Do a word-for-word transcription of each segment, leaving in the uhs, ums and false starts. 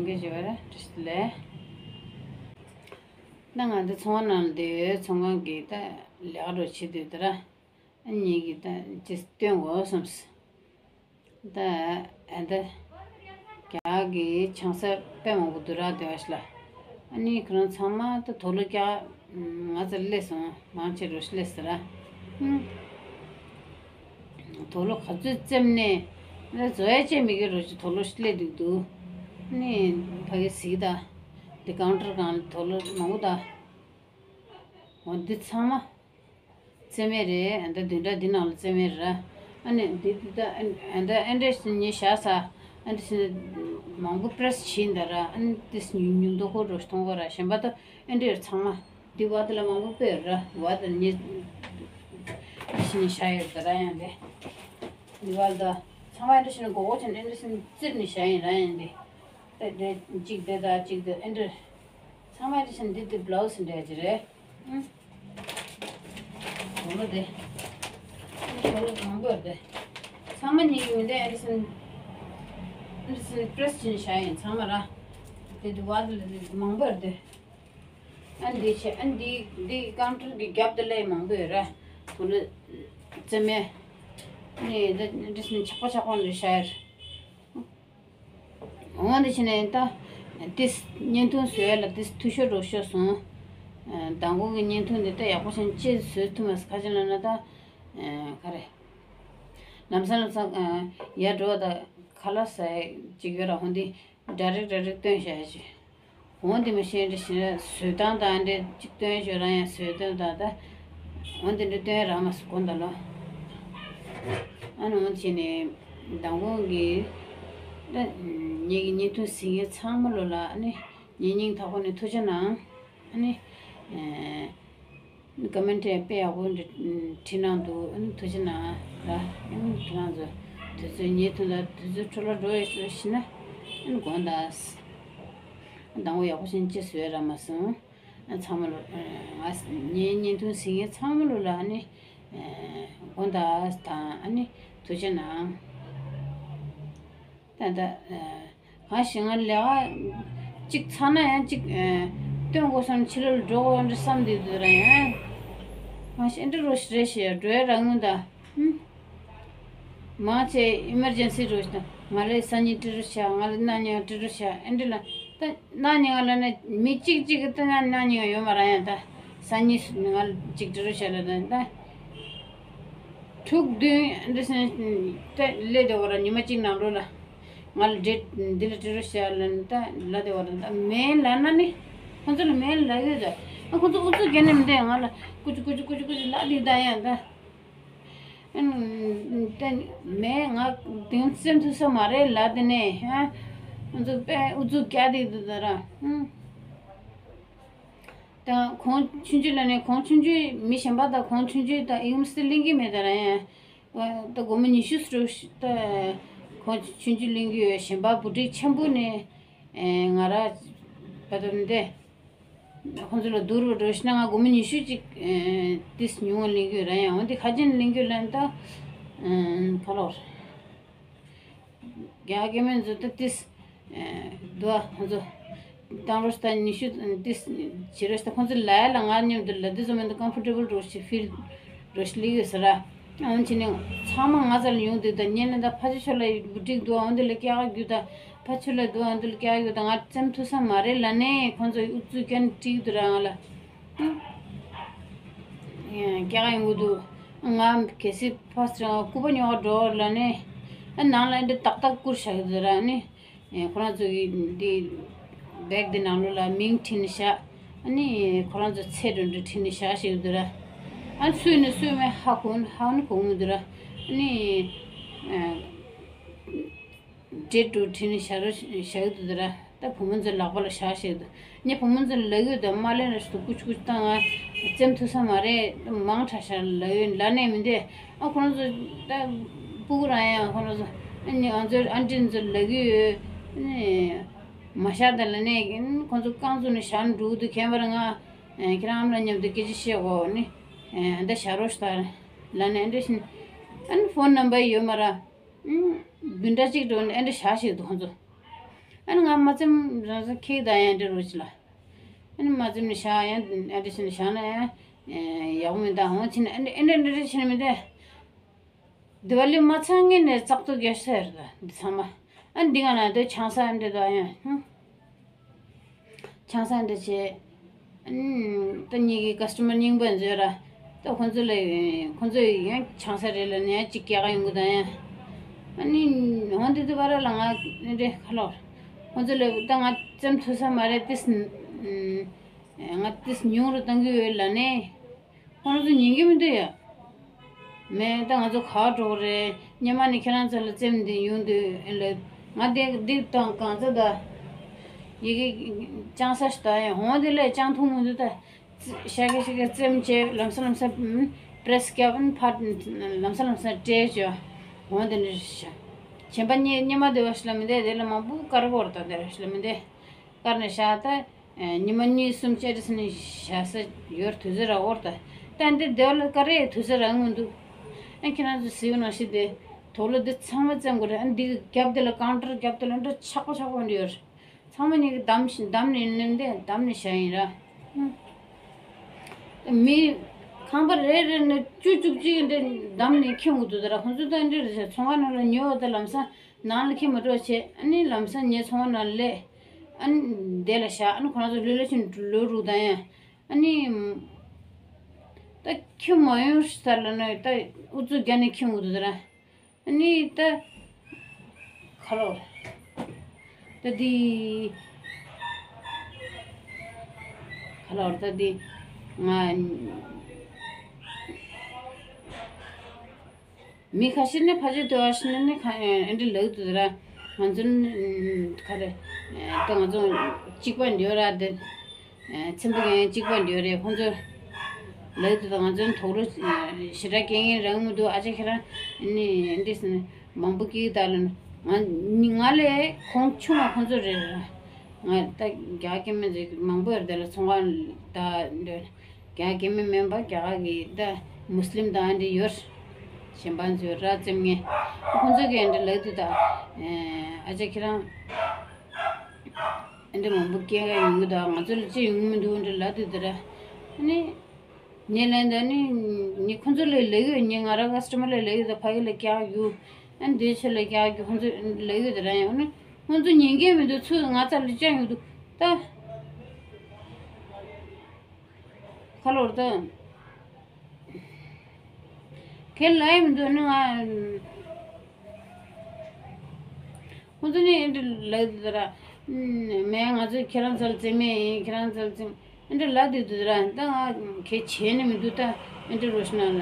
ཡོད་ཅེས་པ་རེད། བཀྲ་ཤིས་བདེ་ལེགས། ད་ང་འདི་ཚོང་ཁང་ནང་ལ་བསྡད་ཡོད། ཚོང་ཁང་གི་ད་ལས་ཀ་འགྲོ་བྱེད་དུས་ད་ར། ཨ་ནི་ངེད་ཀྱིས་ད་ཅི་སྟོན་དགོས་བསམས། ད་ཨ་ད་རྒྱ་གི་ཆང་ས་དཔེ་མང་པོ་འདུག་ར། དེ་བ་ཞིག་ལ། ཨ་ནི་ཁོ་རང་ཚང་མ་ད་དུག་ལོག་རྒྱག་ང་ཚོར་སླེབས་སོང་། མང་ཆེ་རུ་སླེབས་ཟེར་ར། ཨུམ། དུག་ལོག་ག་ཚོད་བཙེམས་ནས་ཨ་བཟོ་ཡ་ཅེས་མི་དགོས་རོ་ཅིག་དུག་ལོག་སླེབས་འདུག་འདུག། ཨ་ནི་ཕ་གི་གཟིགས་ད། འདི་ཀའུན་ཊར་སྒང་ལ་དུག་ལོག་མང་པོ་ད། འོ་འདི་ཚང་མ་བཙེམ་ཡས་རེད། ཨ་ད་བདུན་ཕྲག་འདི་ནང་ལ་བཙེམ་ཡས་རེད་ར། ཨ་ནི་འདི་འདི་ད་ཨ་ད་ཨེ་འདྲས་ཉེ་ཞག་ས་ཨ་འདྲས་མང་པོ་པི་རེ་སི་བྱས་འདུག་ར། ཨ་ནི་འདི་ཉུང་ཉུང་མདོག་ཁ་རུ་མཐོང་གི་ར། གཞན་པ་ད་ཨེ་འདྲས་ཚང་མ་འདི་བར་དུ་ལ་མང་པོ་སྤོས་ར། བར་དུ་ཉེ་ཞིག་ནས་བཞག་ཡོད་ར། ཡང་འདི་འདི་བར་དུ་ཚང་མ་ཨེ་འདྲས་ནས་མགོ་སྐོར་བྱས་ནས་ཨེ་འདྲས་བཙིར་ནས་བཞག་ཡིན་ར། ཡང་འདི། ཨེ་འདྲས་གཅིག་དེ་དང་གཅིག་དེ་ཨེ་འདྲས། ཚང་མ་དེ་བཞིན་འདི་དེ་བླའུ་སི་འདྲ་ཅིག་རེད། ཨུམ། གོང་ལོ་དེ། ཨ་ནི་ཤོ་ལོ་མང་པོ་ཡོད་དེ། ཚང་མ་ཉིད་ཀྱི་མི་འདྲ་ཨེ་འདྲས་སི་ཨེ་འདྲས་སི་པི་རེ་སི་བྱས་ནས་བཞག་ཡིན། ཚང་མ་ར། དེ་དེ་བར་དུ་ལ་དེ་མང་པོ་ཡོད་དེ། ཨ་འདི་བྱས། ཨ་འདི་འདི་ཀའུན་ཊར་གྱི་རྒྱབ་དེ་ལ་མང་པོ་ཡོད་ར། གོང་ལོ་བཙེམ་ཡས། ཨ་ནི་དེ་འདྲས་སི་ཆག་པ་ཆག་པ་འདྲ་བཞག་ཡོད། འོ་འདི་བྱས་ནས་ད་ཏིས་བརྙན་ཐུང་བཟོ་ཡ་ལ་ཏིས་འཐུས་ཤོར་འགྲོ་ཤོར་སོང་། ཨ་མདང་དགོང་གི་བརྙན་ཐུང་འདི་ད་ཡག་པོ་བྱས་ནས་ཅིག་བཟོ་ཐུབ་མ་སོང་། ག་ཅི་ལབ་ན་ད་ཨ་ག་རེ། ལམ་སང་ལམ་སང་ཨ་ཡར་འགྲོ་ད་ཁ་ལག་ཟ་ཡ་ཅིག་ཡོད་ར། འོ་འདི་ཌའི་རེག་ཌའི་རེག་སྟོན་བྱ་ཡ་ཅིག། འོ་འདི་མ་ཤེས་འདི་བྱས་ན་བཟོ་སྟངས་དང་འདི་ཅིག་སྟོན་ཤོག་ར། ཡང་བཟོ་སྟངས་དང་ད། འོ་འདི་འདྲ་སྟོན་རག་མ་སོང་གོང་ད་ལོ། ཨ་ནི་འོ་བྱས་ནས་མདང་དགོང་གི་ད་ངེད་ཀྱི་བརྙན་ཐུང་གཟིགས་མཁན་ཚང་མ་ལོ་ལ་ཨ་ནི་ངའི་སྙིང་ཐག་པ་ནས་ཐུགས་རྗེ་གནང་། ཨ་ནི་ཨེ་ཀོ་མེན་ཊི་དཔེ་ཡག་པོ་འདྲ་བྲིས་གནང་འདུག། ཨ་ནི་ཐུགས་རྗེ་གནང་ལ། ཨ་ནི་ཁྱེད་རང་ཚོ་དུས་ཚོད་བརྙན་ཐུང་ལ་དུས་ཚོད་འཕྲོ་བརླག་འགྲོ་ཡི་ཤི་ན་ཨ་ནི་དགོངས་དག། མདང་དགོང་ཡག་པོ་ཞིག་ཅི་བཟོས་རག་མ་སོང་། ཚང་མ་ལོ། ང་ངའི་བརྙན་ཐུང་གཟིགས་མཁན་ཚང་མ་ལོ་ལ་ཨ་ནི་དགོངས་དག་དང་ཨ་ནི་ཐུགས་རྗེ་གནང་། ད་ད་གང་ཞིག་ང་ལས་ཀ་གཅིག་ཚར་ན་ཡང་གཅིག་སྟོན་དགོས་བསམ། ཕྱི་ལོགས་ལ་འགྲོ་དགོས་འདྲ་བསམ་དུས་དུས་ར་ཡང་གང་ཞིག་འདྲ་རོ་ཞིག་རེད་ཞེས་འགྲོ་ཡ་རག་མྱོང་ད། ཧུམ། མང་ཆེ་ཨི་མར་ཇེན་སི་རུ་ཞིག་དང་། ང་ལ་སང་ཉིན་སྤྲད་རོགས་བྱ། ང་ལ་གནངས་ཉིན་སྤྲད་རོགས་བྱ། ཨེ་འདྲ་ལ་ད་གནངས་ཉིན་ང་ལ་ནི་མི་གཅིག་གཅིག་གི་ད་གནངས་ཉིན་ཡོད་མ་རེད། ཡང་ད་སང་ཉིན་ང་ལ་གཅིག་སྤྲད་རོགས་བྱ་ལ་ད་ད་དྲུག་བདུན་འདི་སེ་ད་སླེབས་བསྡད་པ་ར། ཉི་མ་གཅིག་ནང་ལོགས་ལ་ང་ལ་འདི་འདི་ལ་སྤྲད་རོགས་བྱ་ལ་ད་ལབ་བསྡད་པ་ར། ད་མེད་ལབ་ན་ནི་ཁོང་ཚོ་ལ་མེད་ལབ་ཡོད་ད། ཨ་ཁོང་ཚོ་ཨུ་ཚུགས་རྒྱག་ནི་མི་འདུག། ང་ལ་ཀུ་ཅི་ཀུ་ཅི་ཀུ་ཅི་ཀུ་ཅི་ལབ་བསྡད་ད་ཡང་ད། ད་མེད། ང་དེང་སེམས་ཐུག་ས་མ་རེད་ལབ་དེ་ནས་ཧ། ང་ཚོ་དཔེ་ཨུ་ཚུགས་རྒྱག་བསྡད་འདུག་ད་ར། ཧུམ། ད་གོང་ཆུང་ཆུང་ལ་ནས་གོང་ཆུང་ཆུང་མི་གཞན་པ་ད་གོང་ཆུང་ཆུང་ད་ཨིན་སི་ཏི་ལེན་གི་མེད་ད་ར། ཡང་ད་སྒོར་མོ་ཉི་ཤུ་ཟེར་ད་གོང་ཆུང་ཆུང་ལེན་གི་ཡོད། གཞན་པ་བུ་ཊིག་ཆེན་པོ་ནས་ང་ར་བ་ད་འདི། ཁོང་ཚོ་ལ་བསྡུར་བ་འགྲོ་ཤི་ན་ང་སྒོར་མོ་ཉི་ཤུ་ཅིག་ཨེ་ཏིས་ཉུང་བ་ལེན་གྱི་ཡོད་ར། ཡང་འོན་ཏེ་ཁ་ཅན་ལེན་གྱི་ཡོད་ལ་ད་ཨེ་ཁ་ལོར་རྒྱ་སྐྱེ་དམན་ཚོ་ད་ཏིས་ཨེ་དུ་བ་ཁོང་ཚོ་བཏང་རོགས་ད་ཉི་ཤུ་ཏིས་བྱེད་རོགས་ད། ཁོང་ཚོ་ལ་ཡ་ལ་ང་མཉམ་དུ་ལ་འདི་ཚོ་མི་འདུག། ཀམ་ཕོར་ཊེ་བལ་འགྲོ་ཤི་ཕིལ་འགྲོ་ཤི་ལེན་གྱི་ཡོད་ས་ར། ཨང་ཆི་ནི་ཚང་མ་ང་ཚ་ལ་ཡོང་དུས་ད་ཉེ་ལ་ད་ཕ་ཆུ་ཆོ་ལ་བུ་ཊིག་འདུག། འོན་ཏེ་ལ་སྐྱ་ག་རྒྱུ་ད་ཕ་ཆུ་ལ་འདུག། འོན་ཏེ་ལ་སྐྱ་ག་རྒྱུ་ད་ང་བཙེམ་ཐུབ་ས་མ་རེད་ལབ་ནས་ཁོང་ཚོ་ཨུ་ཚུགས་ཀྱང་ཀྲིག་འདུག་ར། ང་ལ་སྐྱ་ག་ཡོང་གི་འདུག། ང་གལ་སྲིད་ཕ་སི་ཀུ་པ་ཉོ་ག་འགྲོ་ལབ་ནས་ཨ་ནང་ལ་འདི་ཏག་ཏག་བསྐུར་བཞག་གི་འདུག་ར། ཨ་ནི་ཁོ་རང་ཚོ་གི་འདི་བེག་འདི་ནང་ལོགས་ལ་མིང་བྲིས་ནས་བཞག། ཨ་ནི་ཁོ་རང་ཚོ་ཚེ་སྒྲོན་འདི་བྲིས་ནས་བཞག་བཞག་གི་འདུག་ར། ཨ་ནི་སུས་ནི་སུས་མེད་ཧ་གོ་ཧ་ནི་གོ་གི་འདུག་ར། ཨ་ནི་ཨ་འབྲེལ་འགྲོ་བྲིས་ནས་བཞག་རོ་བཞག་གི་འདུག་ར། ད་བུ་མོ་ཚོའི་ལག་པ་ལ་བཞག་བཞག་གི་འདུག། ངས་བུ་མོ་ཚོ་ལ་ལབ་ཡོད་ད། མ་ལེན་ར་ཞིག་ཏུ་ཀུ་ཅི་ཀུ་ཅི་བཏང་ང་བཙེམ་ཐུབ་ས་མ་རེད། མང་དྲགས་ཤག་ལབ་ཡོད་ལབ་ནས་མི་འདུག། ཨ་ཁོ་རང་ཚོ་ད་སྤུ་གུ་རང་ཡང་ཁོ་རང་ཚོ་ཨ་ནི་ང་ཚོའི་ཨན་ཊི་ཚོ་ལབ་ཀྱི་ཡོད། ཨ་ནི་མ་བཞག་ད་ལབ་ནས་ཁོ་ཚོ་རྐང་བཙུགས་ནས་བཞག་འགྲོ་གི་འདུག། ཁྱད་པར་ང་ཁྱེད་རང་ཨ་མ་ལ་མཉམ་དུ་སྐད་ཆ་བཤད་དགོས་ནི། ཨ་ད་བཞག་རོགས་ཞིག་ད་ལབ་ནས་ཨ་འདྲ་བཞིན་ཨ་ནི་ཕོན་ནམ་བར་ཡོད་མ་ར། བདུན་ཕྲག་གཅིག་འགྲོ་ནས་ཨ་འདྲ་བཞག་བཞག་གི་འདུག་ཁོ་ཚོ། ཨ་ནི་ང་མ་བཙེམ་རང་ས་ཁེག་ད་ཡང་འདྲ་རོ་ཅི་ལ། ཨ་ནི་མ་བཙེམ་ནི་ཤ་ཡང་ཨ་འདྲ་ཞིག་ནི་ཤ་ན་ཡང་ཡག་པོ་མི་འདུག་འོང་ཕྱིན་ཨ་འདྲ་ཨ་འདྲ་འདྲ་ཞིག་ནི་མི་འདུག་དི་ཝ་ལི་མ་ཚང་ངེ་ནས་བཙག་འཐུ་རྒྱག་ས་ཡོད་རེད་འདི་ཚང་མ། ཨ་འདི་ང་ལ་འདི་ཆང་ས་འདི་དང་ཡང་ཧུམ། ཆང་ས་འདི་བྱས། ཨ་ད་ངེད་ཀྱི་ཀ་སི་ཊ་མར་རྙིང་པ་འཛོལ་ར། ད་ཁོང་ཚོ་ལ་ཁོང་ཚོ་ཡང་ཆང་ས་རེད་ལ་ནས་ཡང་གཅིག་སྐྱེལ་ག་ཡོང་གི་དང་ཡང་། ཨ་ནི་འོང་འདི་དུ་བ་ར་ལ་ང་འདི་ཁ་ལོར། ཁོང་ཚོ་ལ་ད་ང་བཙེམ་ཐུབ་ས་མ་རེད་ཏིས། ང་ཏིས་ཉུང་རུ་གཏང་གི་ཡོད་ལ་ནས། ཁོང་ཚོ་ཉན་གྱི་མི་འདུག་ཡ། མེད་ད་ང་ཚོ་ག་པར་འགྲོ་གི་རེད། སྔོན་མ་ནས་ཁྱེད་རང་ཚོ་ལ་བཙེམ་འདི་ཡོང་དུས་ཨེ་ལེ། ང་དེ་འདི་དང་གང་ཚོ་ད། ཡི་གེ་ཅང་ས་ཞིག་ད་ཡ་འོང་དེ་ལས་ཅང་ཐུང་མི་འདུག་ད། ཤ་གི་ཤ་གི་བཙེམ་བྱས་ལམ་སང་ལམ་སང་པྲེ་སི་རྒྱབ་ཕར་ལམ་སང་ལམ་སང་སྤྲད་བྱས། འོང་དེ་ནས་ཤ། གཞན་པ་གཉེ་གཉེ་མ་དེ་བ་ཞིག་ལ་མི་འདུག་དེ་ལ་མང་པོ་དཀར་པོ་རེད་ད་དེ་བ་ཞིག་ལ་མི་འདུག་དཀར་ནས་ཤ་ད། ཉི་མ་གཉིས་གསུམ་བཅད་ཟིན་ནས་བཞག་ས་ཡོད་དུས་ཚོད་རག་འོར་ད། ད་འདི་སྡེ་བ་ལ་ཀ་རེ་དུས་ཚོད་རག་མི་འདུག་ཨ་ཁྱེད་རང་ཚོ་གཟིགས་ནང་བཞིན་དེ་དོག་ལོ་འདི་ཚང་མ་བཙེམ་དགོས་རེད། ཨ་འདི་རྒྱབ་དེ་ལ་ཀའུན་ཊར་རྒྱབ་དེ་ལ་འདྲ་ཆག་པོ་ཆག་པོ་འདི་ཡོད་རེད། ཚང་མ་ཉིད་ཀྱི་བདམས་ཤིང་བདམས་ནས་ནེམ་དེ་བདམས་ནས་བཞག་ཡིན་ར། ཨ་མི་ཁང་པ་རེ་རེ་ནས་བཅུ་བཅུ་གཅིག་འདྲ་བདམས་ནས་ཁྱོད་འགོ་འདུག་ད་ར་ཁོང་ཚོ་ད་འདྲ་རེད་ཟེར་ཚོང་ཁང་ནང་ལ་ཉོ་བ་ད་ལམ་སང་། ནང་ལ་ཁྱེར་མ་འགྲོ་བྱས་ཨ་ནི་ལམ་སང་ངའི་ཚོང་པ་ནང་སླེབས། ཨ་ནི་དེ་ལ་བཞག་ཨ་ནི་ཁོ་རང་ཚོ་ལོས་ལོས་ཕྱིན་ལོས་རུག་དང་ཡང་ཨ་ནི། ད་ཁྱོད་མ་ཡོང་ས་ལ་ནི་ད་ཨུ་ཚུགས་རྒྱག་ནས་ཁྱོད་འུ་ཚུགས་ར། ཨ་ནི་ད་ཁ་ལོ། ད་འདི། ཁ་ལོ་ད་འདི། ང་། མི་ཁ་ཤས་ནི་ཕ་ཆོས་དེ་བ་ཤི་ནི་ནི་ཁ་ཨེ་འདྲ་ལག་ཏུ་ར། ང་ཚོ་ནི་ཁ་རེ་ད་ང་ཚོ་གཅིག་པ་འདྲ་ར་དེ། ཚེམ་བུ་ཡང་གཅིག་པ་འདྲ་རེད་ཁོང་ཚོ། ལག་ཏུ་ད་ང་ཚོ་ནི་དོག་རོ་ཞེ་དྲག་སྐད་ངན་རང་མི་འདུག་ཨ་ཅག་ཁྱེད་རང་ནི་འདྲི་སི་ནི་མང་པོ་སྐྱིད་ད་ལ་ང་ང་ལས་ཁོང་ཆུང་བ་ཁོང་ཚོ་རེད་ར། ང་ད་རྒྱ་སྐད་མི་ཟིག་མང་པོ་ཡོད་དེ་ལ་ཚོང་ཁང་ད་འདྲ། རྒྱ་སྐད་མི་མིན་པ་རྒྱ་གར་གྱི་ད་མུ་སི་ལིམ་དང་འདི་ཡོད། གཞན་པ་ཚོས་ར་བཙེམ་ངེས། ཁོང་ཚོ་གིས་འདི་ལབ་དུས་ད། ཨ་ཅག་ཁྱེད་རང་འདི་མང་པོ་སྐྱེལ་ག་ཡོང་གི་ད་ང་ཚོ་ལ་ཅི་ཡོང་མི་འདུག་འདི་ལབ་དུས་ད་ར། ཨ་ནི། ངས་ལན་ད་ནི་ངས་ཁོང་ཚོ་ལ་ལབ་ཡོད་ངས་ང་རང་ཀ་སི་ཊ་མར་ལ་ལབ་ཡོད་ད་ཕ་གི་ལ་རྒྱག་རྒྱུ། ཨ་ནི་འདི་ཆོས་ལ་རྒྱག་རྒྱུ་ཁོང་ཚོ་ལབ་ཡོད་ད་ར་ཡང་ཨ་ནི་ཁོང་ཚོ་ཉན་གི་མི་འདུག་ཚུར་ང་ཚ་ལ་ཅང་ཡོད་འདུག་ད། ཁ་ལོར་དང་། ཁས་ལེན་མི་འདུག་ནི་ང་། ཁོང་ཚོ་ནི་འདི་ལབ་དུས་ར། མེད་ང་ཚོ་ཁྱེད་རང་ཚོ་ལ་བཙེམ་མེད་ཡིན་ཁྱེད་རང་ཚོ་ལ་བཙེམ། འདི་ལབ་དུས་དུས་ར་ད་ང་གལ་བྱས་ནི་མི་འདུག་ད་འདི་རོ་ཤི་ན་ལ།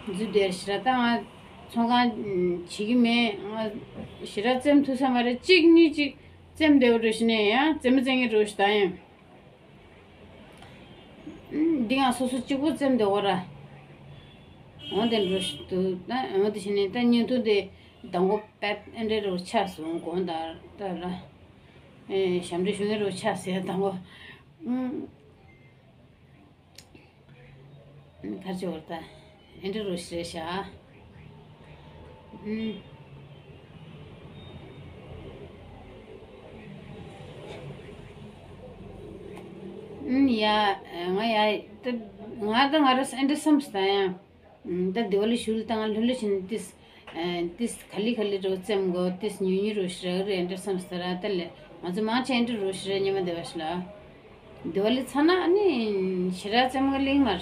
འཛུལ་བསྡད་ཤི་ར་ད་ང་ཚོང་ཁང་བྱེད་ཀྱི་མེད་ང་ཤི་ར་བཙེམ་ཐུབ་ས་མ་རེད་གཅིག་གཉིས་གཅིག་བཙེམ་བསྡད་པ་རོ་ཤི་ནས་ཡང་བཙེམ་མི་བཙེམ་གི་རོ་ཤི་ད་ཡང་། འདི་ཡང་སོ་སོ་གཅིག་པུ་བཙེམ་བསྡད་འོ་ར། འོ་དེ་འགྲོ་ཞིག་འདུག་ད་འོ་དེ་བྱས་ནས་ད་བརྙན་ཐུང་དེ་དང་པོ་པད་ཨེ་འདྲ་རུ་ཆགས་སོང་དགོངས་དག་ད་ར། ཨེ་ཞབས་འདྲེན་ཞུ་ཡ་རུ་ཆགས་ཟེར་དང་པོ། ཨུམ། གར་ཅི་འོར་ད་ཨེ་འདྲ་རུ་ཞེས་བྱ། ཨུམ། ཨུམ། ཡ། ང་ཡ། ད་ང་ད་ང་ར་ཨེ་འདྲ་བསམ་སྟ་ཡ། ད་དེ་བ་ལི་ཞུལ་ད་ང་ལྷོད་ལྷོད་བྱས་ནས་ཏིས། ཏིས་ག་ལི་ག་ལི་རུ་བཙེམ་གོ་ཏིས་ཉུ་ཉུ་རུ་ཞིག་རེད་ཨེ་འདྲ་བསམ་སྟ་ར་ད་ལེ། ང་ཚོ་མང་ཆེ་ཨེ་འདྲ་རུ་ཞིག་རེད་སྙེ་མ་དེ་བ་ཞིག་ལ། དེ་བ་ལི་ཚ་ན་ཨ་ནི་ཞི་ར་བཙེམ་ག་ལིང་མར།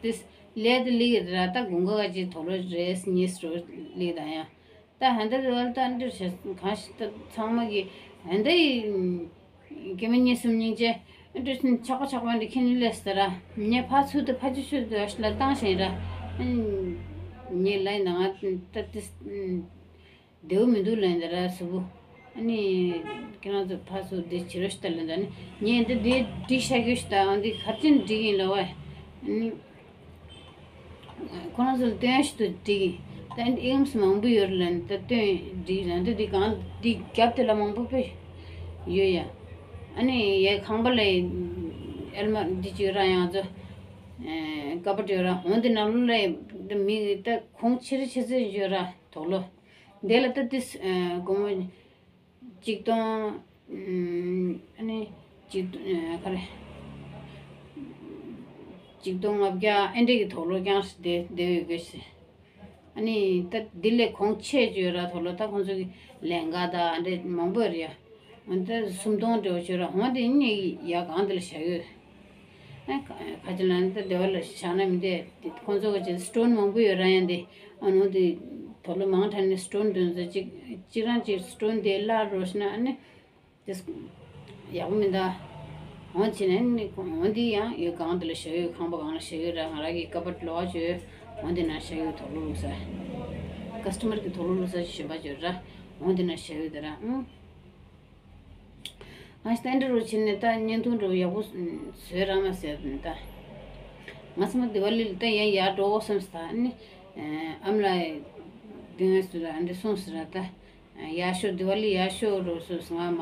ཏིས། ལས་དེ་ལི་གི་ར་ད་དགུན་ཁ་ག་ཅིག་དོག་ལོ་རེས་གཉིས་རུ་ལི་ད་ཡ། ད་ཧན་ད་ལ་ད་འདིར་ཞེས་གང་ཞིག་ད་ཚང་མ་གི་ཧན་ད་ཡི་སྐྱེ་མི་གཉིས་གསུམ་སྙིང་རྗེ་འདྲ་ཆགས་པ་ཆགས་པ་འདི་ཁྱེད་ནི་ལས་ཟེར་ར་ངས་ཕར་ཚུར་དུ་ཕར་ཅི་ཤོད་དུ་ཨ་ཤི་ལ་བཏང་ཞིང་ར་ངས་ལ་ཡིན་ང་ད་ཏི་བདེའུ་མི་འདུག་ལན་ད་ར་སུ་བུ་ཨ་ནི་ཁྱེད་རང་ཚོ་ཕར་ཚུར་འདི་བྱེད་རོགས་ཤིག་ད་ལན་ད་ནི་ངས་འདི་འདི་འགྲིག་ཤ་གི་ཤི་ད་འདི་ཁ་ཅིན་འགྲིག་ཡིན་ལ་བ་ཨ་ནི། ཁོ་རང་ཚོ་ལ་སྟོན་ཞིག་ཏུ་འགྲིག་ཡིན། ད་ཨེམ་སི་མང་པོ་ཡོད་རེད་ལ་ནི་ད་སྟོན་འགྲིག་རང་ད་འདི་གང་འདི་རྒྱབ་དེ་ལ་མང་པོ་དཔེ་ཡོད་ཡ། ཨ་ནི་ཡའི་ཁང་པ་ལ་ཨེལ་མ་འདི་ཅིག་ར་ཡང་ཚོ་ཀ་པ་ཏི་ཡོད་ར་འོང་དེ་ནང་ལོ་ལ་ད་མི་ད་ཁོང་ཆེ་རེ་ཆེ་ཚེ་ཡོད་ར་དོག་ལོ་འདི་ལ་ད་ཏིས་སྒོར་མོ། གཅིག་སྟོང་། ཨ་ནི་གཅིག་སྟོང་། ག་རེ། གཅིག་སྟོང་ལྔ་བརྒྱ་ཨེ་འདྲས་ཀྱི་དོགས་སློང་རྐྱང་བསྡད་བསྡད་ཡོད་གི། ཨ་ནི་ད་འདི་ལས་གོང་ཆེ་བརྗོད་ར་དོགས་སློང་ད་ཁོང་ཚོ་གི་ལན་འགའ་ད་ཨ་འདྲས་མང་པོ་རེད་ཡ། འོན་ཏེ་སུམ་སྟོང་འདྲ་བོ་བརྗོད་ར་འོན་ཏེ་ནི་ཡ་གང་དེ་ལ་བཞག་ཡོད། ཨ་ཁ་ཁ་ཅིག་ལ་ནི་ད་སྡེ་བ་ལ་བཞག་ན་མི་འདས་ཁོང་ཚོ་གི་ཅིག་སི་ཊོན་མང་པོ་ཡོད་ར་ཡ་འདི་ཨ་ནོ་དེ་དོགས་སློང་མང་དྲགས་ནས་སི་ཊོན་དོན་ཚོ་གཅིག་གཅིག་རང་གཅིག་སི་ཊོན་དེ་བརླག་འགྲོ་ཤི་ན་ཨ་ནི། དེ་ཡག་པོ་མི་འདུག་འོང་བྱས་ནས་ནི་འོང་འདི་ཡང་ཡོད་གང་དེ་ལ་བཞག་ཡོད་ཁང་པ་གང་ལ་བཞག་ཡོད་ར་ང་རང་གི་ཀ་པར་ལོགས་བྱོས་འོང་འདི་ན་བཞག་ཡོད་དོགས་སློང་བླུགས་ས། ཀ་སི་ཊ་མར་གི་དོགས་སློང་བླུགས་ས་ཞིག་གཞན་པ་བྱོས་ར་འོང་འདི་ན་བཞག་ཡོད་དེ་ར་ཨང་། ང་ཞིག་ཏན་ཏན་རུ་ཕྱིན་ནས་ད་བརྙན་ཐུང་འགྲོ་ཡག་པོ་བཟོས་ར་མ་ཟེར་ད། ང་ཚང་མ་དེ་བ་ལི་ད་ཡང་ཡར་འགྲོ་འོ་བསམ་ས་ད་ནི་ཨམ་ལ་དེ་ང་སུ་ལ་འདི་སོང་ཟེར་ར་ད། ཡག་ཤོས་དི་ཝ་ལི་ཡག་ཤོས་རོ་སོ་སོ་ང་མ་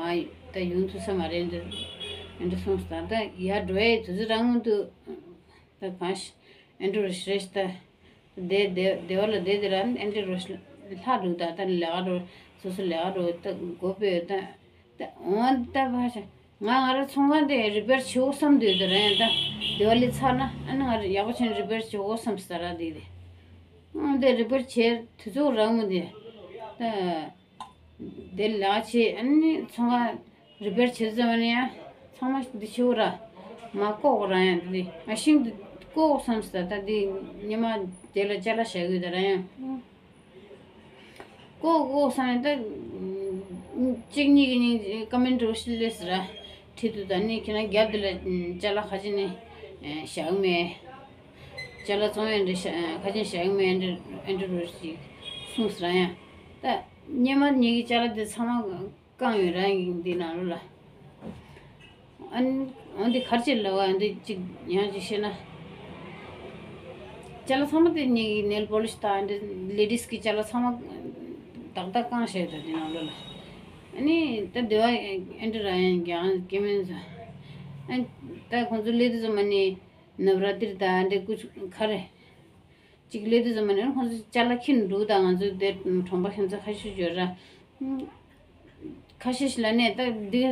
ད་ཡོང་ཐུབ་ས་མ་རེད་འདི་འདི་སོང་ད་ད་ཡར་འགྲོ་ཡས་དུས་ཚོད་རང་དུ་ད་གང་ཞིག་ཨེ་འགྲོ་རེ་ཞིག་རེ་ཞིག་ད་དེ་དེ་དེ་བ་ལ་དེ་དེ་ར་ཨེ་འགྲོ་རེ་ཞིག་ལྷག་འགྲོ་ད་ད་ལས་ཀ་རོ་སོ་སོ་ལས་ཀ་རོ་ད་མགོ་པོས་ད་ད་འོང་ད་བ་ཞིག་ང་ང་ར་ཚོང་ཁང་དེ་རི་པེར་བྱེད་འོ་བསམ་འདོད་དེ་ར་ཡང་ད་དི་ཝ་ལི་ཚར་ན་ཨ་ནི་ང་ར་ཡག་པོ་བྱས་ནས་རི་པེར་བྱེད་འོ་བསམ་ས་ར་དེ་དེ་འོང་དེ་རི་པེར་བྱེད་དུས་ཚོད་རང་མོ་དེ་ད། དེ་ལག་ཆས་ཨ་ནི་ཚོང་ཁང་རི་པེར་བྱེད་ཙམ་ནས་ཡང་ཚང་མ་འདི་ཤི་བོ་ར་མ་བཀོག་ར་ཡང་འདི་ང་ཤིང་འདི་བཀོག་བསམ་ས་ད་འདི་ཉི་མ་དེ་ལ་ཅ་ལག་བཞག་གི་ཡོད་ད་ར་ཡང་བཀོག་བཀོག་བསམ་ཡང་ད་གཅིག་གཉིས་ཀྱི་གཉིས་ཀ་མེན་འགྲོ་ཤི་ལེ་ཟེར་ར་ཁྲིད་དུ་ད་ནི་ཁྱེད་རང་རྒྱབ་འདི་ལ་ཅ་ལག་ཁ་ཅིག་ནི་བཞག་མེད། ཅ་ལག་བཙོང་ཡང་འདྲ་ཤ་ཁ་ཅན་ཞག་མེད་འདྲ་ཨེ་འདྲ་རུ་ཞིག་གསུངས་ཟེར་ཡང་། ད་སྙེ་མ་ཉིད་ཀྱི་ཅ་ལག་དེ་ཚང་མ་བཀང་ཡོད་ར་ཡིན་འདི་ནང་ལོ་ལ། ཨ་ནི་འོན་ཏེ་གར་ཅིག་ལ་བ་འདི་ཅིག་ཡང་ཅིག་བཤད་ན། ཅ་ལག་ཚང་མ་དེ་ཉིད་ཀྱི་ནེལ་པོ་ལི་ཤི་དང་འདི་ལེ་ཌིས་ཀྱི་ཅ་ལག་ཚང་མ་ཏག་ཏག་བཀང་བཞག་ཡོད་ད་འདི་ནང་ལོ་ལ། ཨ་ནི་ད་འདི་བ་ཨེ་འདྲ་ར་ཡང་རྒྱང་སྐྱེ་མེད་ཟ། ཨ་ནི་ད་ཁོང་ཚོ་ལེ་དུ་ཚོ་མ་ནི། ནབ་ར་ཏིར་དང་འདི་ཀུ་ཁ་རེ། གཅིག་ལས་དུས་ཙམ་པ་ནས་ཁོང་ཚོ་ཅ་ལག་ཁྱེར་འདུག་དང་ང་ཚོ་དེ་གྲོང་པ་ཁྱིམ་ཚང་ཁ་ཤས་ཡོད་ར། ཁ་ཤས་ཤིག་ལ་ནས་ད་འདི་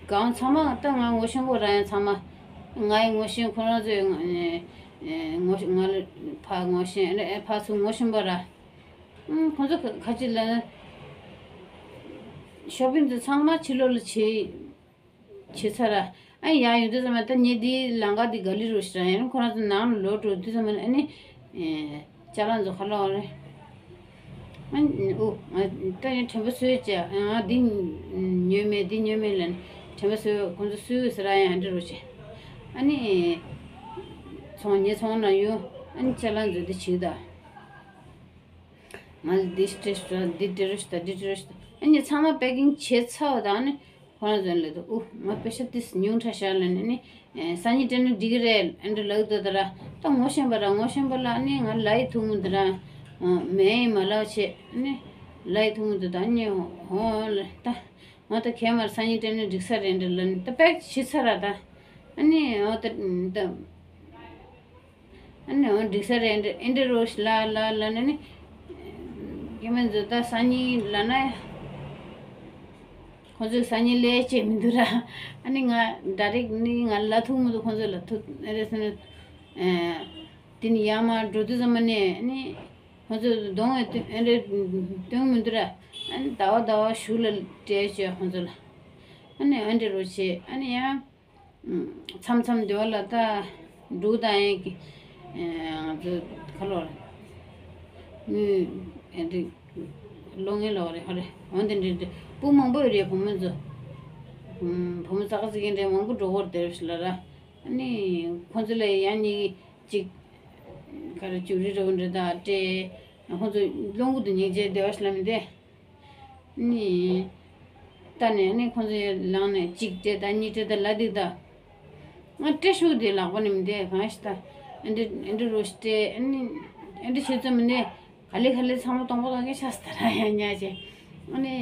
གང་ཚང་མ་ད་ང་ངོ་ཤེས་པོ་ར་ཡང་ཚང་མ་ང་ཡི་ངོ་ཤེས་ཁོ་རང་ཚོའི་ངོ་ཤེས་ང་ལ་ཕ་ངོ་ཤེས་ཨེ་ཕ་ཚོ་ངོ་ཤེས་པོ་ར། ཁོང་ཚོ་ཁ་ཅིག་ལ་ཤོ་པིང་དུ་ཚང་མ་ཕྱི་ལོགས་ལ་བྱེད། བྱེད་ཚར། ཨ་ཡ་ཡོད་དུས་ཙམ་པ་ད་ཉེ་དེའི་ལང་ཀ་དེ་ག་ལི་རུ་ཤི་ར་ཡང་ཁོ་རང་ཚོ་ནང་ལ་ལོག་འགྲོ་དུས་ཙམ་པ་ཨ་ནི། ཅ་ལག་ཚོ་ཁ་ལོག་རེད། ཨ་ཨོ་ད་ཡང་དྲན་པ་གསོས་བྱས་ཨ་འདི་ཉོས་མེད་འདི་ཉོས་མེད་ལ་དྲན་པ་གསོས་ཁོང་ཚོ་གསོས་ཟེར་ར་ཡང་འདི་རུ་བྱས། ཨ་ནི། ཚོང་ཉེ་ཚོང་ན་ཡོང་ཨ་ནི་ཅ་ལག་ཚོ་འདི་བྱེད་ད། ང་ལ་འདི་སྤྲད་ཤོག་འདི་སྤྲད་རོགས་ཞུ་ད་འདི་སྤྲད་རོགས་ཞུ་ད། ཨ་ནི་ཚང་མ་པེ་ཀིང་བྱས་ཚར་བ་དང་ནི་ཁོ་རང་ཚོ་ལ་དུ་ཨུ་ང་པེ་ཤ་ཏིས་ཉུང་ཕྲ་ཤར་ལ་ནི་ནི་སང་ཉིན་སྤྲད་ན་འགྲིག་གི་རེད་ཨ་འདྲ་ལག་དུ་ད་ར་ད་ངོ་ཤེས་པ་ར་ངོ་ཤེས་པ་ལ་ནི་ང་ལ་ཡི་ཐུག་མི་འདུག་ར་མེད་ཡིན་མ་ལག་བྱས་ནི་ལ་ཡི་ཐུག་མི་འདུག་ད་ནི་ཧོ་ལ་ད་ང་ད་གས་མར་སང་ཉིན་སྤྲད་ན་འགྲིག་ས་རེད་འདྲ་ལ་ནི་ད་པེག་བྱས་ཚར་ར་ད་ཨ་ནི་ཨོ་ད་ད། ཨ་ནི་འོ་འགྲིག་ས་རེད་འདྲ་ཨེ་འདྲ་རོ་ཞིག་ལ་ལ་ལ་ནི་ནི། ཡིན་མིན་ཚོ་ད་སང་ཉིན་ལ་ན། ཁོང་ཚོས་སང་ཉིན་ལས་བྱེད་མི་འདུག་ར། ཨ་ནི་ང་ཌ་རེག་ནི་ང་ལ་ཐུག་མི་འདུག་ཁོང་ཚོ་ལ་ཐུག་ཨེ་རེད་ཟེར་ནས། དེ་ནི་ཡར་མར་འགྲོ་དུས་ཙམ་པ་ནས་ཨ་ནི། ཁོང་ཚོས་གདོང་ཨེ་སྟོན་ཨེ་རེད་སྟོན་མི་འདུག་ར། ཨ་ནི་ཟླ་བ་ཟླ་བ་གཞུག་ལ་སྤྲད་བྱས་ཁོང་ཚོ་ལ། ཨ་ནི་ཨེ་འདྲ་རོ་བྱེད་ཨ་ནི་ཡང་། མཚམས་མཚམས་འདི་བ་ལ་ད་འབྲུག་དང་ཡན་གྱི་ང་ཚོ་ཁ་ལོར་དངུལ་ཨེ་འདི་ལོ་ངན་ལོག་རེད་ཧ་རེ་འོན་ཏེ་འདྲེ་འདྲེ་སྤུ་མང་པོ་ཡོད་རེད་བུ་མོ་ཚོ། བུ་མོ་ཙག་ཙིག་ཡིན་འདྲེ་མང་པོ་འགྲོ་གོར་དེར་ལ་ར་ཨ་ནི་ཁོང་ཚོ་ལ་ཡང་ཉིན་གཅིག་ག་རེ་ཅུ་རི་རོ་འདྲེ་ད་སྤྲད་ཁོང་ཚོ་ལོང་གུ་དུ་ཉིན་བྱེད་བདེ་བ་ཞིག་ལ་མི་བདེ། ནི། ད་ནས་ནི་ཁོང་ཚོ་ལངས་ནས་གཅིག་སྤྲད་ད་གཉིས་སྤྲད་ད་ལ་དིག་ད། ང་སྤྲད་ཤུགས་དེ་ལག་པ་ནས་མི་འདས་གང་ཞིག་ད། ཨེ་འདྲ་ཨེ་འདྲ་རོ་ཞིག་སྤྲད་ཨེ་ནི་ཨེ་འདྲ་བྱེད་ཙམ་མི་འདས་ག་ལེ་ག་ལེ་ཚང་མ་སྟོང་པ་སྟོང་གི་ཆགས་སུ་ད་ར་ཡང་ཉག་ཅེ། ཨ་ནི་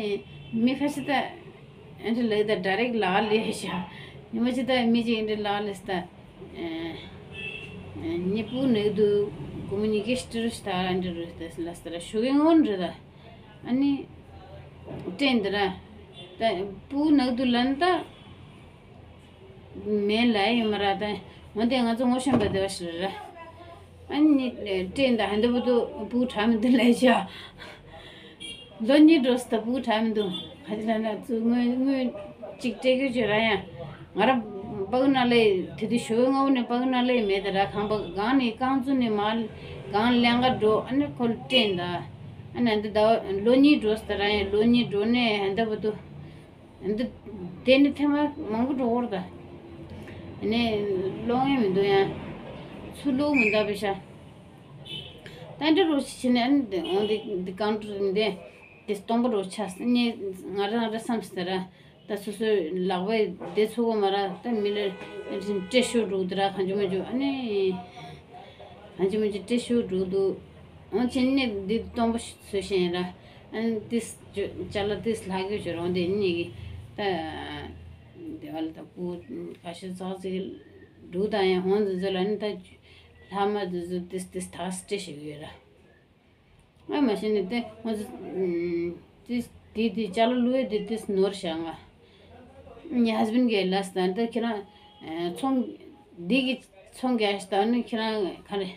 མི་ཁ་ཤས་ད་ཨེ་འདྲ་ལག་ད་ཌ་རེག་ལག་ལས་ཤ། ཉི་མ་ཅི་ད་མི་ཅིག་ཨེ་འདྲ་ལག་ལས་སུ་ད། ཉི་པུ་ནས་དུ་གོ་མི་ཉི་གེ་སྤྲད་རོ་ཞིག་ད་ཨེ་འདྲ་རོ་ཞིག་ད་ལ་སུ་ད་ར་ཞུ་གི་ངོ་འདྲ་ད། ཨ་ནི། སྤྲད་འདི་ར། སྤུ་གུ་ནག་དུ་ལན་ད། མེད་ལ་ཡོད་མ་ར་ད། འོན་ཏེ་ང་ཚོ་ངོ་ཤེས་པ་དེ་བ་ཞིག་ར། ཨ་ནི་ཏྲེན་ད་ཧན་ད་བུ་དུ་སྤུ་གུ་དྲག་མི་འདུག་ལས་བྱ། ལོ་གཉིས་འགྲོ་སི་ད་སྤུ་གུ་དྲག་མི་འདུག་ཁ་ཅིག་ལ་ན་ཚུ་དངུལ་དངུལ་གཅིག་སྤྲད་གི་བྱོས་ར་ཡང་། ང་ར་པ་གི་ན་ལས་དེ་དུས་ཞོ་ངའུ་ནས་པ་གི་ན་ལས་མེད་ད་ར། ཁང་པ་གང་ནས་རྐང་བཙུགས་ནས་མ་གང་ལེན་ག་འགྲོ། ཨ་ནི་ཁོ་ལ་ཏྲེན་ད། ཨ་ནི་འདི་ད་ལོ་གཉིས་འགྲོ་སི་ད་ར་ཡང་། ལོ་གཉིས་འགྲོ་ནས་ཧན་ད་བུ་དུ། འདི་དེ་ནི་ཐེངས་མ་མང་པོ་འགྲོ་བར་ད། ནས་ལོང་ཡང་མི་འདུག་ཡང་། ཚུར་ལོག་མི་འདའ་བའི་ཤ། ད་འདྲ་རུ་ཕྱིན་ནས་ཨ་ནི་འོང་དེ་འདི་གང་འགྲོ་འདི་དེ་སྟོང་པ་རུ་ཆགས་ནས། ང་རང་ར་བསམ་ཟེར་ར། ད་སོ་སོའི་ལག་པས་བདེ་ཚུགས་མ་ར། ད་མི་ལ་སྤྲད་ཤོག་འགྲོ་འདི་ར་གང་བྱུང་མ་བྱུང་ཨ་ནི། གང་བྱུང་མ་བྱུང་སྤྲད་ཤོག་འགྲོ་འདུག་འོང་ཕྱིན་ནས་འདི་སྟོང་པ་བཟོས་ཤེས་ར། ཨ་ནི་ཏིས་ཅ་ལག་ཏིས་ལྷག་གི་བྱོས་རོང་དེ་གཉིས་ཀྱི་ད། དེ་བ་ལ་ད་སྤུ་གུ་ཁ་ཤས་ཙག་ཙིག་འདུག་ད་ཡང་འོང་དེ་ཚོ་ལ་ནི་ད་ལྷག་མ་དེ་ཚོ་ཏིས་ཏིས་ཐག་སྤྲད་ཤེས་ཡོད་ར། ཨ་མ་གཞི་ནས་དེ་ང་ཚོ་དེ་དེ་དེ་ཅ་ལག་བླུགས་ཡས་དེ་དེ་ནོར་བཞག་ང་། ངའི་husband གིས་ལབ་སྟངས་དེ་ཁྱེད་རང་ཚོང་འདི་གི་ཚོང་རྒྱག་ཞིག་དང་ནི་ཁྱེད་རང་ག་རེ་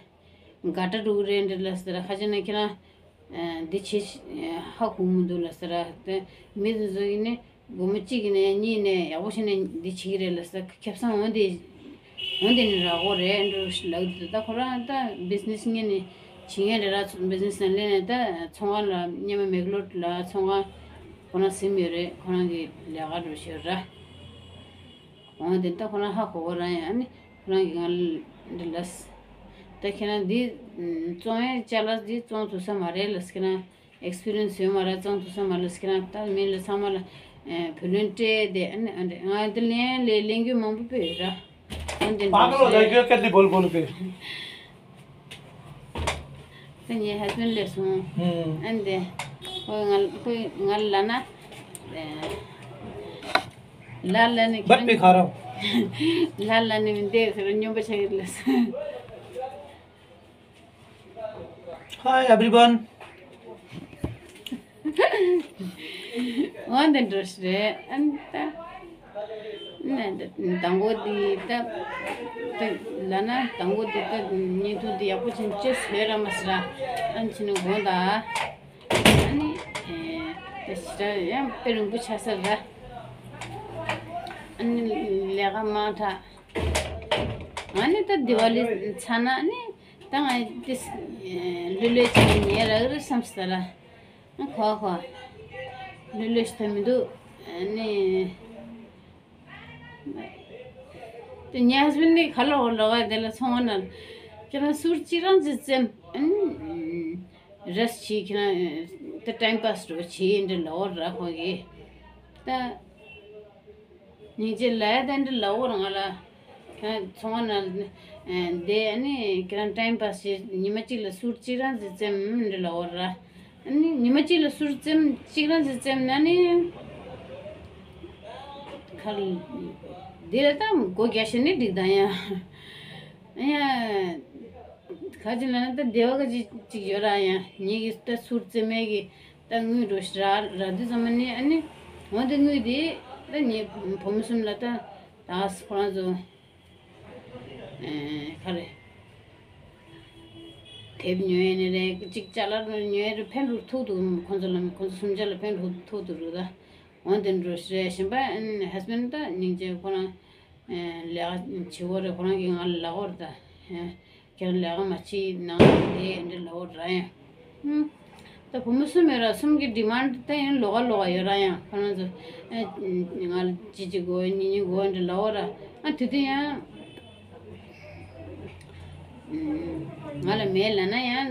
དགའ་གྲ་འགྲོ་གི་རེད་འདྲ་ལབ་ཟེར། ཁ་ཅིག་ན་ཁྱེད་རང་འདི་བྱེད་ཧ་གོ་མི་འདུག་ལབ་ཟེར། དེ་མི་དེ་ཚོ་ཡིན་ནི། སྒོར་མོ་གཅིག་གི་ནས་གཉིས་ནས་ཡག་པོ་བྱས་ནས་འདི་བྱེད་ཀྱི་རེད་ལབ་ས། ཁེ་བཟང་འོན་ཏེ་འོན་ཏེ་ནི་རག་གོ་རེད་འགྲོ་ལབ་ཀྱི་འདུག་ད་ཁོ་རང་ད་བིས་ནེས་ངས་ནི་བྱེད་མཁན་རེད་ར། བིས་ནེས་ནང་སླེབས་ནས་ད་ཚོང་ཁང་ལ་སྔོན་མ་མེག་ལོར་ལ་ཚོང་ཁང་ཁོ་རང་ཟིན་ཡོད་རེད། ཁོ་རང་གི་ལས་ཀ་འགྲོ་ཤེས་ར། འོན་ཏེ་ད་ཁོ་རང་ཧ་གོ་གོ་ར་ཡང་ཨ་ནི་ཁོ་རང་གི་ང་ལ་འདི་ལབ། ད་ཁྱེད་རང་འདི་བཙོང་ཡས་ཅ་ལག་འདི་བཙོང་ཐུབ་ས་མ་རེད་ལབ། ཁྱེད་རང་ཨེགས་པི་རི་ཡན་སི་ཡོད་མ་རེད། བཙོང་ཐུབ་ས་མ་ལབ། ཁྱེད་རང་ད་མི་ལ་ཚང་མ་ལ་བུ་ལོན་སྤྲད་དེ་ཨ་ནི་ཨ་འདྲ་ང་འདི་ལན་ལས་ལེན་རྒྱུ་མང་པོ་སྤེལ་ཡོད་ར། ཨ་འདི་འདྲ་पागल हो जाएगी, कैसे बोल बोल के। ད་ངའི་ཧས་བྷེན་ལས་སོང་། ཨ་འདི་ཁོས་ང་ཁོས་ང་ལ་ན་ལ་ལ་ནི་बट भी खा रहा हूँ। ལ་ལ་ནི་མི་འདེད་ཟེར་སྨྱོན་པ་ཆགས་ཡོད་ལ་སོང་། Hi everyone. འོ་འདི་འགྲོ་ཞིག་རེད། ཨ་ནི་ད་ནི་ད་དང་པོ་འདི་ད་ད་ལ་ན་དང་པོ་འདི་ད་བརྙན་ཐུང་འདི་ཡག་པོ་ཅན་ཅེས་ཟེར་ར་མ་ཟེར་ར། ཨ་ནི་ཕྱི་ནས་དགོངས་དག་ཨ་ནི་ད་ཞེ་དྲག་ཡང་དཔེ་རིང་པོ་ཆགས་ས་ར། ཨ་ནི་ལས་ཀ་མང་དྲགས། ཨ་ནི་ད་དི་ཝ་ལི་ཚར་ན་ཨ་ནི་ད་ང་ཏིས་ལྷོད་ལྷོད་བྱས་ནས་ཉལ་རག་རེད་བསམ་སོང་ད་ར། ཨ་ཁོ་ཁོ་ལྷོད་ལྷོད་ཞིག་ད་མི་འདུག་ཨ་ནི་དེ་ངའི་ཧས་བྷེན་ནི་ག་ལོག་ལོག་ཡ་དེ་ལ་ཚོང་བ་ན་ཁྱེད་རང་སུར་གཅིག་རང་ཅིག་བཙེམ། ཨ་ནི་རེས་བྱེད། ཁྱེད་རང་ད་ཊའིམ་པཱས་འགྲོ་བྱེད་འདྲ་ལོག་ར་ཁོ་གིས་ད། སྙིང་རྗེ་ལབ་ཡ་དེ་འདྲ་ལབ་འོར་ང་ལ། ཁྱེད་ཚོང་བ་ན་བསྡད་ཨ་ནི་ཁྱེད་རང་ཊའིམ་པཱས་བྱེད། ཉི་མ་གཅིག་ལ་སུར་གཅིག་རང་ཟིག་བཙེམ་འདྲ་ལབ་འོར་ར། ཨ་ནི་ཉི་མ་གཅིག་ལ་སུར་བཙེམ་གཅིག་རང་ཟིག་བཙེམ་ན་ནི། ཁ་ལ་འདི་ལ་ད་སྒོ་རྒྱག་ཤེས་ནི་འགྲིག་ད་ཡ། ཡ། ག་ཅི་ལ་ན་ད་སྡེ་བ་ག་ཅི་ཅིག་ཡོད་ར་ཡ། ངེད་ཀྱི་ད་སུར་བཙེམ་མེད་ཀྱི། ད་དངུལ་འགྲོ་ཞིག་རག་རག་དུས་ཙམ་པ་ནི་ཨ་ནི་འོན་ཏེ་དངུལ་དེ་ད་ངའི་བུ་མོ་གསུམ་ལ་ད་ད་ཁོ་རང་ཚོ་ཨེ་ག་རེ་དེབ་ཉོ་ཡས་ནི་རེད། གཅིག་ཅ་ལག་ཉོ་ཡས་རེད། ཕན་རུ་ཐུག་འདུག་ཁོ་ཚོ་ལ་ཁོ་ཚོ་གསུམ་ཆ་ལ་ཕན་རུ་ཐུག་འདུག་རུ་ད་འོན་ཏེ་འགྲོ་ཞིག་རེད། གཞན་པ་ཨེ་ཧས་བྷེན་ད་སྙིང་རྗེ་ཁོ་རང་ཨེ་ལས་ཀ་བྱེད་འོ་རེད། ཁོ་རང་གིས་ང་ལ་ལབ་འོ་རེད་ད། ཨེ། ཁྱེད་རང་ལས་ཀ་མ་བྱེད་ནང་དེ་འདྲ་ལབ་འོ་ར་ཡང་། ཧུམ། ད་བུ་མོ་གསུམ་ཡོད་ར། གསུམ་གྱི་ཌི་མཱན་ཌི་ད་ཡང་ལོགས་ཀ་ལོགས་ཀ་ཡོད་ར་ཡང་། ཁོ་རང་ཚོ་ཨེ་ང་ལ་གཅིག་གཅིག་དགོས། གཉིས་གཉིས་དགོས་འདྲ་ལབ་འོ་ར། ཨ་དེ་དུས་ཡང་ང་ལ་མེད་ལབ་ན་ཡང་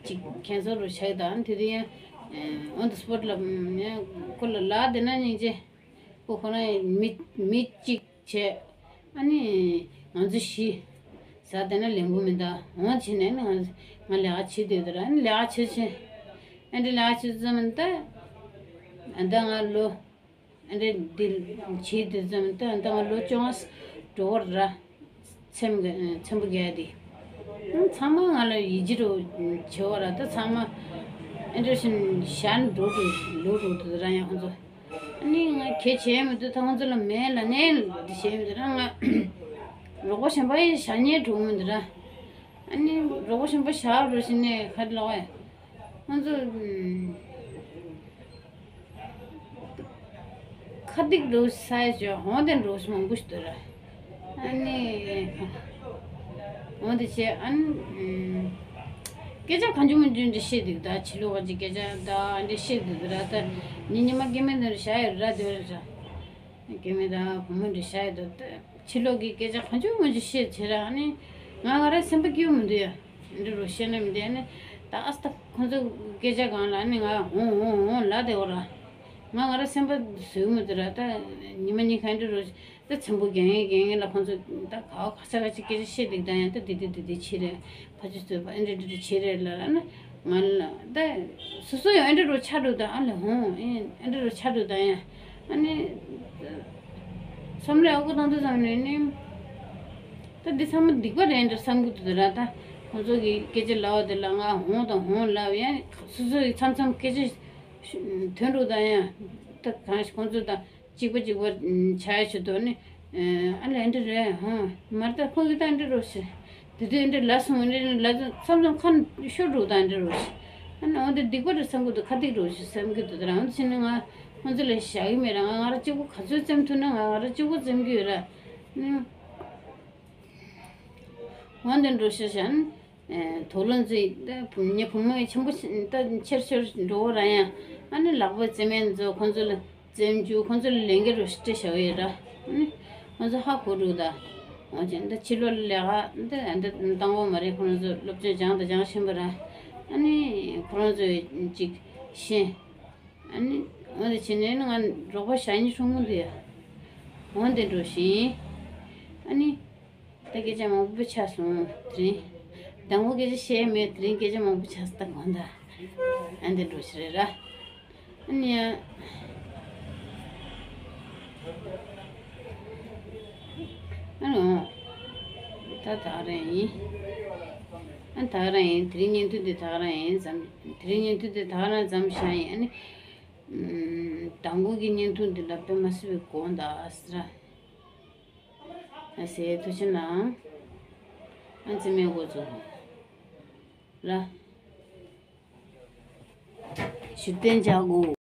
གཅིག་ཁེན་སལ་རུ་ཆགས་ད། ཨ་དེ་དུས་ཡང་ཨོན་དི་སི་པོ་ཊི་ལ་ཡང་ཁོ་ལ་ལབ་བསྡད་ན་སྙིང་རྗེ། ཁོ་ཁོ་རང་མི་མི་གཅིག་བྱས། ཨ་ནི་ང་ཚོ་བཞི་ཟ་བསྡད་ན་ལེན་གི་མི་འདུག་འོང་བྱས་ནས་ཨ་ནི་ང་ང་ལས་ཀ་བྱེད་སྡོད་དེ་ར། ཨ་ནི་ལས་ཀ་བྱེད་བྱེད། ཨ་འདྲ་ལས་ཀ་བྱེད་ཙམ་ད། ཨ་ད་ང་ལོ། ཨ་འདྲ་འདི་བྱེད་དུས་ཙམ་ད་ཨ་ད་ང་ལོ་བཅོ་ལྔ་འགྲོ་བར་ར། ཚེམ་ག་ཚེམ་བུ་རྒྱག་དེ། ཨ་ཚང་མ་ང་ལ་ཡིད་ཆེས་རུ་བྱེད་བ་ར། ད་ཚང་མ་ཨ་འདྲ་བཞིན་ཞར་འགྲོ་དུ་ལོ་འགྲོ་དུ་ར་ཡང་ཁོང་ཚོ། ཨ་ནི་ང་གལ་ཆེ་མི་འདུག་ད་ཁོང་ཚོ་ལ་མེད་ལ་ནས་འདི་བྱས་མི་འདུག་ར། ང་རོགས་པ་གཞན་པ་ཡི་བཞག་ཉེན་འགྲོ་མི་འདུག་ར། ཨ་ནི་རོགས་པ་གཞན་པ་བཞག་རོགས་ཞེས་ནས་ག་རེ་ལབ་པ་ཡ། ང་ཚོ་ཁ་སྡིག་འགྲོ་ས་ཡ་ཅོ་འོང་དེ་འགྲོ་ས་མང་པོ་ཞིག་འདུག་ར། ཨ་ནི་འོང་དེ་བྱས་ཨ་ནི་སྐད་ཆ་གང་བྱུང་མང་བྱུང་འདྲ་བཤད་འདུག་ད་ཕྱི་ལོགས་ཀྱི་སྐད་ཆ་ད་འདྲ་བཤད་འདུག་ར། ད་ཉི་ཉི་མ་སྐྱེ་དམན་འདི་འདྲ་བཞག་ཡོད་ར། དེ་ར་སྐྱེ་དམན་དང་བུ་མོ་འདྲ་བཞག་ཡོད་འདུག་ད་ཕྱི་ལོགས་ཀྱི་སྐད་ཆ་གང་བྱུང་མང་བྱུང་བཤད་བྱེད་ར། ཨ་ནི་ང་ང་ར་སེམས་པ་སྐྱིད་པོ་མི་འདུག་ཡ། འདི་རུ་བཤད་ན་མི་འདི་ཨ་ནི་ད་ཨ་སྟ་ཁོང་ཚོ་སྐད་ཆ་གང་ལ་ཨ་ནི་ང་འོང་འོང་འོང་ལ་དེ་འོ་ར། ང་ང་ར་སེམས་པ་བཟོད་མི་འདུག་ར། ད་ཉི་མ་གཉིས་ཁ་འདི་རུ་ད་ཚེམ་བུ་རྒྱང་ངེ་རྒྱང་ངེ་ལ་ཁོང་ཚོ་ད་ག་བ་ག་ས་ག་ཅིག་སྐད་ཆ་བཤད་འདུག་ད་ཡང་ད་དེ་དེ་དེ་དེ་ཆེ་རེད། ཕ་ཆུ་ཚོད་པ་ཨེ་འདྲ་འདྲ་འདྲ་བྱེད་རེད་ལ་ལ་ན། ང་ལ་ད་སོ་སོ་ཡང་ཨེ་འདྲ་རུ་ཆགས་འགྲོ་ད་ཨ་ལ་ཧོང་ཨེ་ཨེ་འདྲ་རུ་ཆགས་འགྲོ་ད་ཡང་ཨ་ནི་བསམ་བློ་ཡག་པོ་བཏང་དུས་ཙམ་ནས་ནི་ད་འདི་ཚང་མ་སྡིག་པ་རེད་འདྲ་བསམ་གི་འདུག་ད་ར། ད་ཁོང་ཚོ་གི་སྐད་ཆ་ལབ་པ་དེ་ལ་ང་ཧོང་དང་ཧོང་ལབ་ཡང་སོ་སོ་ཡི་མཚམས་མཚམས་སྐད་ཆ་ཐོན་འགྲོ་ད་ཡང་ད་གང་ཞིག་ཁོང་ཚོ་ད། གཅིག་པ་གཅིག་པ་ཆ་ཡ་ཆེད་དུ་ནི། ཨ་ལས་འདི་རེད་ཧང་མར་ད་ཁོང་གི་ད་འདི་རོ་ཞེས། དེ་དུས་འདི་ལ་སོང་འདི་ལ་མཚམས་མཚམས་ཁ་ཤོར་འགྲོ་ད་འདི་རོ་ཞེས། ཨ་ནི་འོ་འདི་སྡིག་པ་རེད་བསམ་གི་འདུག་ཁ་སྡིག་རོ་ཞེས་བསམ་གི་འདུག་ད་རང་ཕྱིན་ནི་ང་ཁོང་ཚོ་ལ་བཞག་གི་མེད་ར། ང་ང་ར་གཅིག་པུ་ག་ཚོད་བཙེམ་ཐུབ་ན་ང་ང་ར་གཅིག་པུ་བཙེམ་གི་ཡོད་ར། ཨ་ནི། འོ་འདི་འགྲོ་ཤེས་བྱ་ནི། དོགས་སློང་ཚོས་ད་ངའི་བུ་མོ་ཆེན་པོ་ད་ཆེར་ཆེར་འགྲོ་བ་ར་ཡང་ཨ་ནི་ལག་པ་བཙེམ་མཁན་ཚོ་ཁོང་ཚོ་ལ་བཙེམ་རྒྱུ་ཁོང་ཚོ་ལ་ལས་འགན་རུ་སྤྲད་བཞག་ཡོད་ར། ཨ་ནི་ཁོང་ཚོ་ཧ་གོ་འགྲོ་ད། འོ་ཅན་ད་ཕྱི་ལོགས་ལ་ལས་ཀ་ད་ད་བཏང་བ་མ་རེད། ཁོང་ཚོ་སློབ་སྦྱོང་སྦྱངས་ད་སྦྱངས་ཤེས་པ་ར། ཨ་ནི་ཁོང་ཚོ་ཅིག་ཤེས། ཨ་ནི་འོ་དེ་བྱས་ནས་ང་རོགས་པ་བཞག་ཉིན་ཧྲུང་མོ་འདི་འོ་འདི་འགྲོ་བཞིན། ཨ་ནི། ད་སྐད་ཆ་མང་པོ་ཆགས་སོང་དེ་རིང་། དང་པོ་སྐད་ཆ་བཤད་མེད་དེ་རིང་སྐད་ཆ་མང་པོ་ཆགས་སོང་ད་གང་ད། ཨ་འདི་འགྲོ་ཞིག་རེད་ར། ཨ་ནི་ཡང་། ཨ་ནི་ད་ད་རེད་ཡིན། ཨ་ད་རང་ཡིན་དེ་རིང་བརྙན་ཐུང་འདི་ད་རང་ཡིན་ཙམ། དེ་རིང་བརྙན་ཐུང་འདི་ད་རང་ཙམ་བཞག་ཡིན། ཨ་ནི་དང་པོ་གི་བརྙན་ཐུང་འདི་ལ་དཔེ་མ་སྲིད་པའི་དགོངས་དག་ཨ་སི་ར། ཨ་སེ་ཐུགས་རྗེ་གནང་། ཨ་ཙི་མའི་འགོ་ཚུགས་ར། ཞུ་རྟེན་བྱ་དགོས།